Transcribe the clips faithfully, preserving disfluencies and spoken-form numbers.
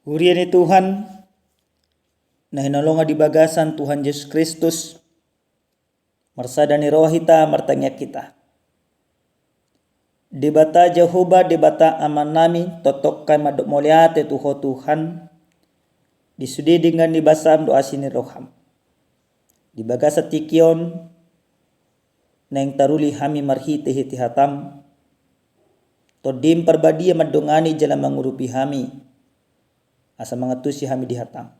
Huria ni Tuhan, na hinaholongan di bagasan Tuhan Jesus Kristus, marsada ni roha hita, martangiang hita. Debata Jahowa, Debata Amanami, tongtong hami mandok mauliate tu Ho Tuhan, di sude denggan ni basaM dohot asi ni rohaM. Di bagasan tingki on, naeng taruli hami marhitehite hataM, TondiM Parbadia mandongani jala mangurupi hami, asa mangantusi hami di hataM.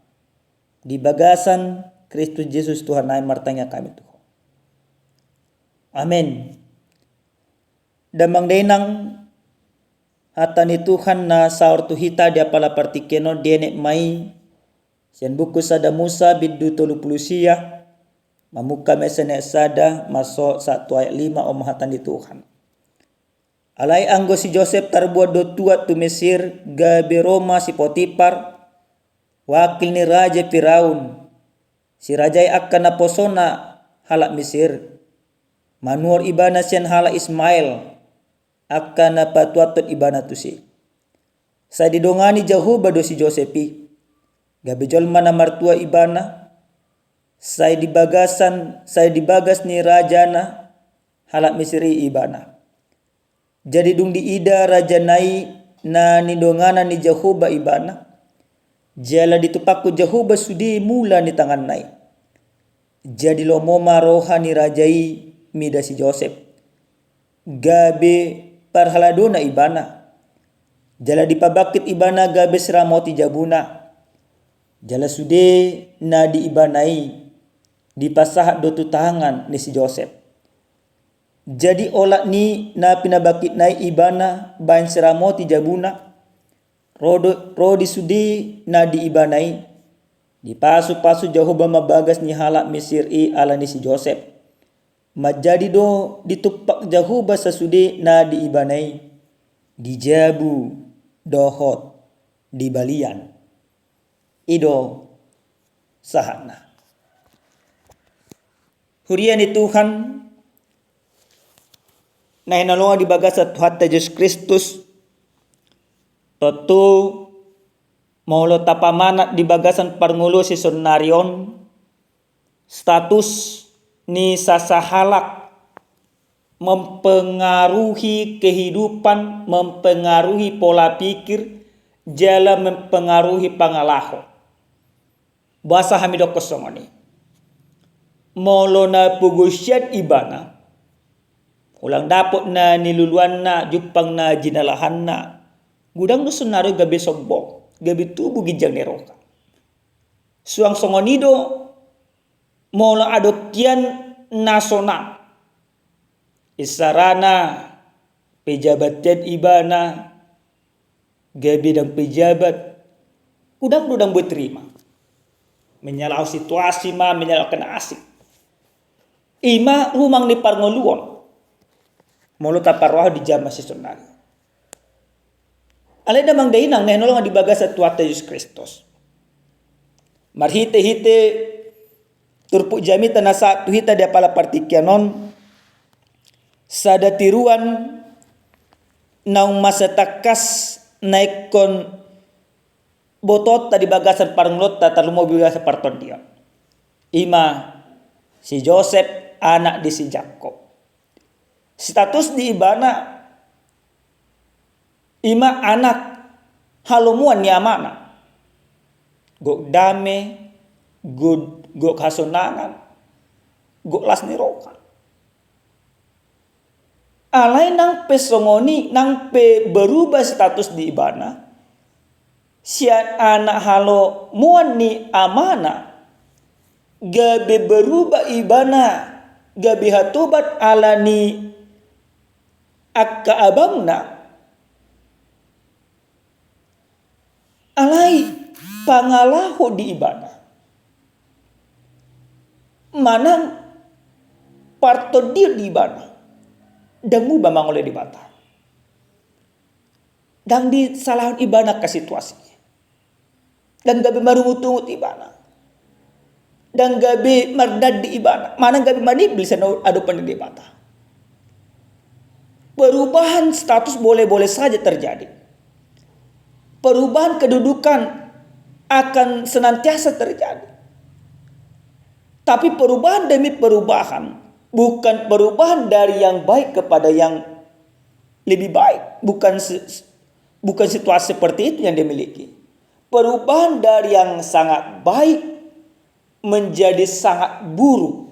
Di bagasan Kristus Jesus Tuhannami martangiang hami tu Ho. Amen. Damang dainang, hata ni Tuhan na saor tu hita di apala partingkian on dienet ma i sian buku sada Musa bindu tolu pulu sia, mamungka ma sian ayat sada, marsohot sahat tu ayat lima, on ma hata ni Tuhan. Alai anggo si Josep tarboan do tuat tu Mesir, gabe ro ma si Potipar, wakil ni raja Firaun, si raja i angka naposona halak Mesir, manuhor ibana sian halak Ismael, angka na patuathon ibana tusi. Sai didongani Jahowa do si Josep i, gabe jolma na martua ibana, sai di bagasan, sai di bagas ni rajana halak Mesir i ibana. Jadi dung diida rajana i na nidonganan ni Jahowa ibana, jala ditumpakkon Jahowa sude mula ni tanganna i. Jadi lomo ma roha ni raja i mida si Josep, gabe parhaladona ibana. Jala dipabangkit ibana gabe siramoti jabuna. Jala sude na di ibana i dipasahat do tu tangan ni si Josep. Jadi olat ni na pinabangkitna i ibana baen siramoti jabuna, ro do, ro di sude na di ibana i, dipasupasu Jahowa ma bagas ni halak Mesir i ala ni si Josep. Manjadi do ditumpak Jahowa sasude na di ibana i, di jabu dohot di balian. I do sahatna. Huria ni Tuhan, na hinaholongan di bagasan Tuhanta Jesus Kristus, tontu molo tapamanat di bagasan parngoluon sisonari on, status ni sasahalak mempengaruhi kehidupan, mempengaruhi pola pikir, jala mempengaruhi pangalaho. Boasa hami dokkon songon i? Molo na pogosian ibana, ulang dapot na niluluanna, jumpang na jinalahanna, godang do sonari gabe sombong, gabe tubu ginjang ni roha. Suang songon i do molo adong hian na sonang. Isarana pejabat hian ibana, gabe ndang pejabat, godang do ndang boi terima. Menyalahi situasi ma, menyalahkan asing. I ma rumang ni parngoluon. Molo taparrohahon di jaman sisonari. Alai damang dainang na hinaholongan di bagasan Tuhanta Jesus Kristus, marhitehite turpuk jamita na sahat tu hita di apala partingkian on, sada tiruan naung masa tangkas na ingkon botoonta di bagasan parngoluonta tarlumobi di bagasan partondion. I ma si Josep, anak di si Jakkob. Status di ibana i ma anak halomoan ni amana. Gok dame, gok, gok hasonangan, gok las ni roha. Alai nang pe songon i, nang pe berubah status di ibana, sian anak halomoan ni amana, gabe berubah ibana, gabe hatoban ala ni angka abangna. Alai pangalaho di ibana manang partondion di ibana, ndang muba mangalo Debata. Ndang disalahon ibana angka situasi. Ndang gabe marungutungut ibana. Ndang gabe mardandi ibana, manang gabe manimbil sian adopan ni Debata. Perubahan status boleh-boleh saja terjadi. Perubahan kedudukan akan senantiasa terjadi. Tapi perubahan demi perubahan, bukan perubahan dari yang baik kepada yang lebih baik, bukan se-, bukan situasi seperti itu yang dia miliki. Perubahan dari yang sangat baik menjadi sangat buruk.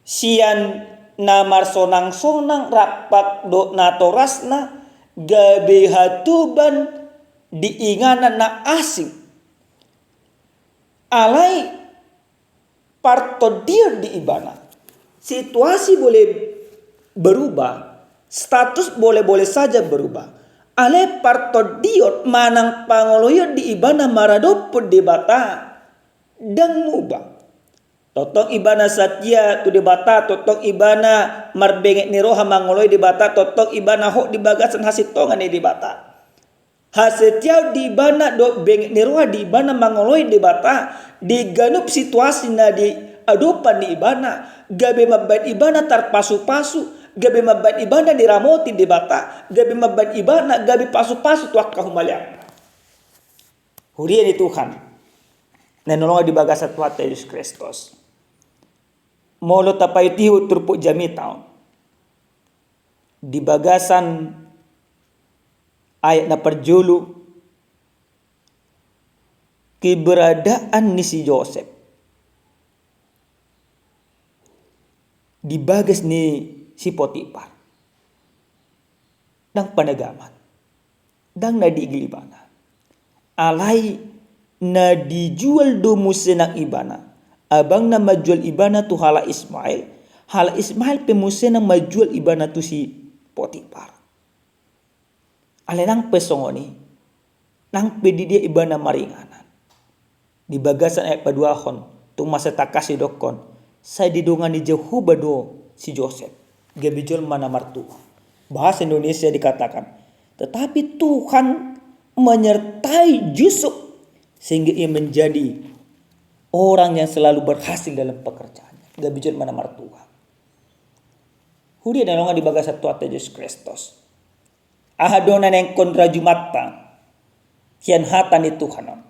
Sian na marsonang-sonang rap dohot natorasna gabe hatoban di inganan na asing. Alai partondion di ibana. Situasi boleh berubah, status boleh-boleh saja berubah. Alai partondion manang pangoloion di ibana maradophon Debata ndang muba. Tongtong ibana satia tu Debata, tongtong ibana marbenget ni roha mangoloi Debata, tongtong ibana hot di bagasan hasintongan ni Debata. Hasetiaon di ibana dohot benget ni roha di ibana mangoloi Debata di ganup situasi na diadopan ni ibana, gabe mambahen ibana tarpasu-pasu, gabe mambahen ibana diramoti Debata, gabe mambahen ibana gabe pasu-pasu tu angka humaliangna. Huria ni Tuhan na hinaholongan di bagasan Tuhanta Jesus Kristus. Molo tapaihut-ihut turpuk jamita on di bagasan ayat na parjolo, keberadaan ni si Josep di bagas ni si Potifar. Ndang panagaman, ndang na diigil ibana. Alai na dijual do muse nang ibana. Abangna manjual ibana tu halak Ismail, halak Ismail pe muse nang manjual ibana tu si Potifar. Alai nang pe songon i, nang pe di dia ibana maringanan. Di bagasan ayat paduahon, tung masa tangkas didokkon, sai didongani Jahowa do si Josep gabe jolma na martua. Bahasa Indonesia dikatakan, tetapi Tuhan menyertai Yusuf sehingga ia menjadi orang yang selalu berhasil dalam pekerjaannya. Gabe jolma na martua. Huria na hinaholongan di bagasan Tuhanta Jesus Kristus. Aha do na naeng rajumanta sian hata ni Tuhan on?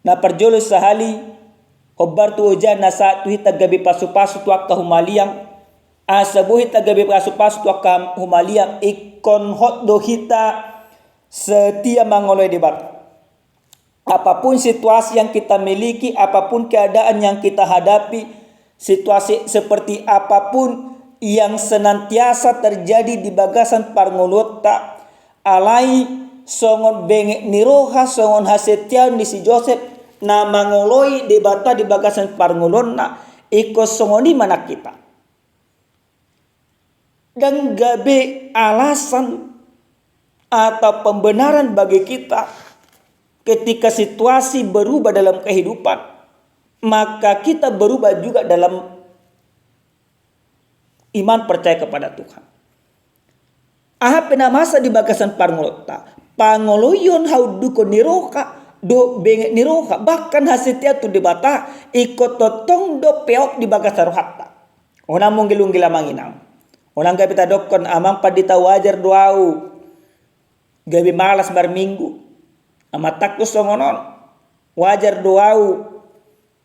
Na parjolo sahali, hombar tu ojahan na sahat tu hita gabe pasu-pasu tu angka humaliang. Asa boi hita gabe pasu-pasu tu angka humaliang, ingkon hot do hita setia mangoloi Debata. Apapun situasi yang kita miliki, apapun keadaan yang kita hadapi, situasi seperti apapun yang senantiasa terjadi di bagasan parngoluonta, alai songon benget ni roha, songon hasetiaon ni si Josep na mangoloi Debata di bagasan parngoluonna, ingkon songon i ma nang hita. Ndang gabe alasan atau pembenaran bagi kita ketika situasi berubah dalam kehidupan, maka kita berubah juga dalam iman percaya kepada Tuhan. Aha pe na masa di bagasan parngoluonta, pangoloion, haundukhon ni roha dohot benget ni roha, bahkan hasetiaon tu Debata, ingkon tongtong do peop di bagasan rohanta. Unang munggil-unggil amang inang. Unang gabe tadokkon, amang pandita, wajar do ahu gabe malas marminggu. Amantangku songon on. Wajar do ahu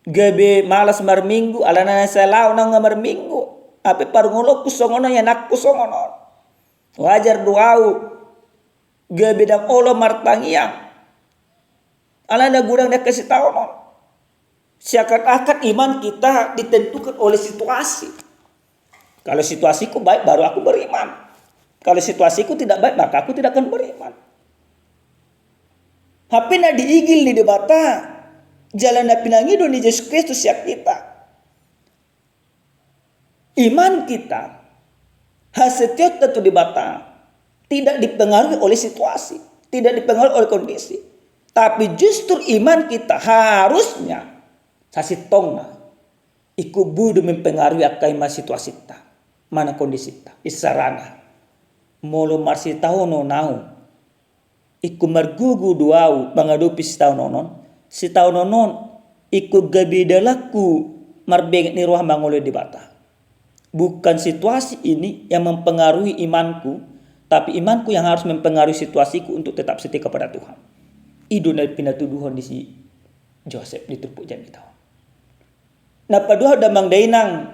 gabe malas marminggu, alana na sai laho naung marminggu. Hape parngoluonku songon on, ianakku songon on. Wajar do ahu gabe ndang olo martangiang, alana godang di angka sitaonon. Seakan-akan iman kita ditentukan oleh situasi. Kalau situasiku baik, baru aku beriman. Kalau situasiku tidak baik, maka aku tidak akan beriman. Hape na diigil ni Debata jala na pinangido ni Jesus Kristus sian hita, iman kita, hasetiaonta tu Debata, tidak dipengaruhi oleh situasi, tidak dipengaruhi oleh kondisi. Tapi justru iman kita harusnya sasintongna ingkon boi do mempengaruhi angka iman, situasinta manang kondisinta. Isarana, molo marsitaonon ahu, ingkon margogo do ahu mangadopi sitaonon on. Sitaonon on ingkon gabe dalanku marbenget ni roha mangoloi Debata. Bukan situasi ini yang mempengaruhi imanku, tapi imanku yang harus mempengaruhi situasiku untuk tetap setia kepada Tuhan. I do na pinatuduhon ni si Josep di turpuk jamita on. Na paduahon damang dainang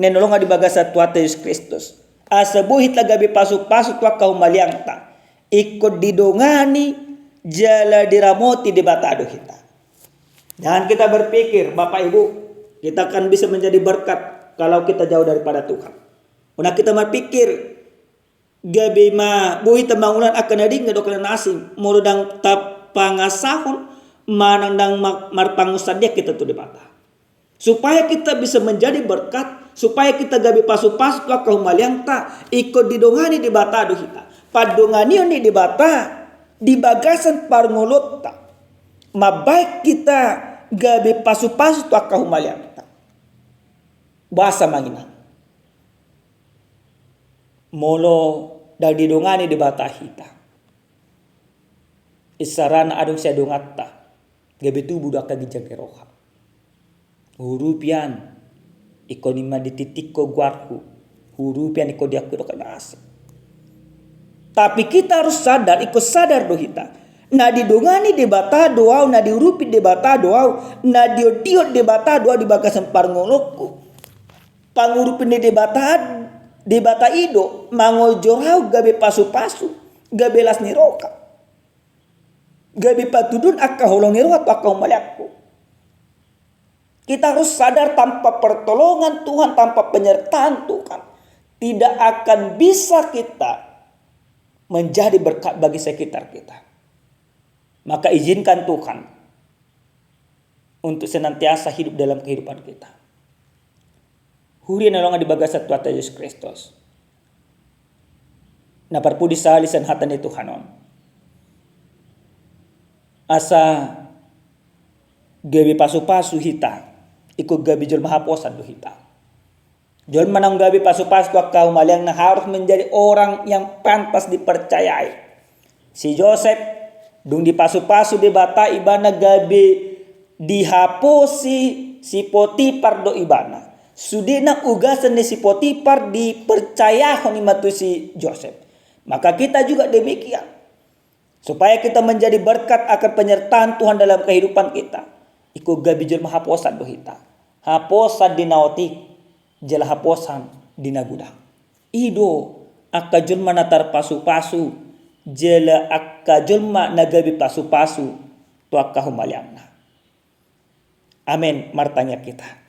na hinaholongan di bagasan Tuhanta Jesus Kristus, asa boi hita gabe pasupasu tu angka humaliangta, ingkon didongani jala diramoti Debata do hita. Jangan kita berpikir, Bapak Ibu, kita akan bisa menjadi berkat kalau kita jauh daripada Tuhan. Unang kita marpikir, gabe ma boi hita mangulahon angka na denggan dohot angka na asing, molo ndang tapangasahon manang ndang ma-, marpangunsandean hita tu Debata. Supaya kita bisa menjadi berkat, supaya kita gabe pasupasu tu angka humaliangta, ingkon didongani Debata do hita. Pandonganion ni Debata di bagasan parngoluonta, mambahen hita gabe pasupasu tu angka humaliangta. Boasa manang inang? Molo ndang didongani Debata hita, isarana adong sian donganta, gabe tubu do angka ginjang ni roha. Huurupi an, ingkon i ma ditingtingkon goarhu. Huurupi an, ingkon diakui do angka na asing. Tapi kita harus sadar, ingkon sadar do hita, na didongani Debata do ahu, na diurupi Debata do ahu, na diondihon Debata do ahu di bagasan parngoluonku. Pangurupi ni Debata, Debata i do mangojor ahu gabe pasupasu, gabe las ni roha, gabe patuduhon angka holong ni roha tu angka humaliangku. Kita harus sadar, tanpa pertolongan Tuhan, tanpa penyertaan Tuhan, tidak akan bisa kita menjadi berkat bagi sekitar kita. Maka izinkan Tuhan untuk senantiasa hidup dalam kehidupan kita. Huria na hinaholongan di bagasan Tuhanta Jesus Kristus, na parpudi sahali sian hata ni Tuhan on, asa gabe pasupasu hita, ingkon gabe jolma haposan do hita. Jolma naung gabe pasupasu tu angka humaliangna harus menjadi orang yang pantas dipercayai. Si Josep, dung dipasupasu Debata ibana, gabe dihaposi si Potipar do ibana. Sude na ugasan ni si Potipar dipercayahon i ma tu si Josep. Maka kita juga demikian. Supaya kita menjadi berkat akan penyertaan Tuhan dalam kehidupan kita, ingkon gabe jolma haposan do hita. Haposan di na otik, jala haposan di na godang. I do angka jolma na tarpasupasu, jala angka jolma na gabe pasupasu tu angka humaliangna. Amen. Martangiang hita.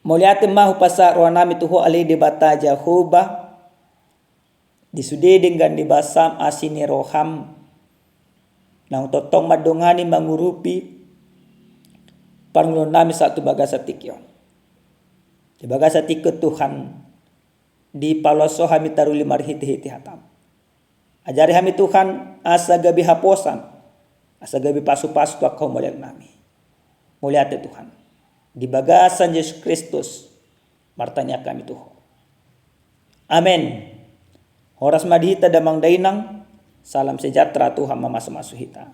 Mauliate ma hupasahat rohanami tu Ho ale Debata Jahowa, di sude denggan ni basam, asi ni roham, naung tongtong mandongani, mangurupi parngoluonnami sahat tu bagasan tingki on. Di bagasan tingki on Tuhan, dipaloas Ho hami taruli marhitehite hatam. Ajari hami Tuhan, asa gabe haposan, asa gabe pasupasu tu angka humaliangnami. Mauliate Tuhan. Di bagasan Jesus Kristus, martangiang hami tu Ho. Amen. Horas ma di hita damang dainang, salam sejahtera, Tuhan mamasumasu hita.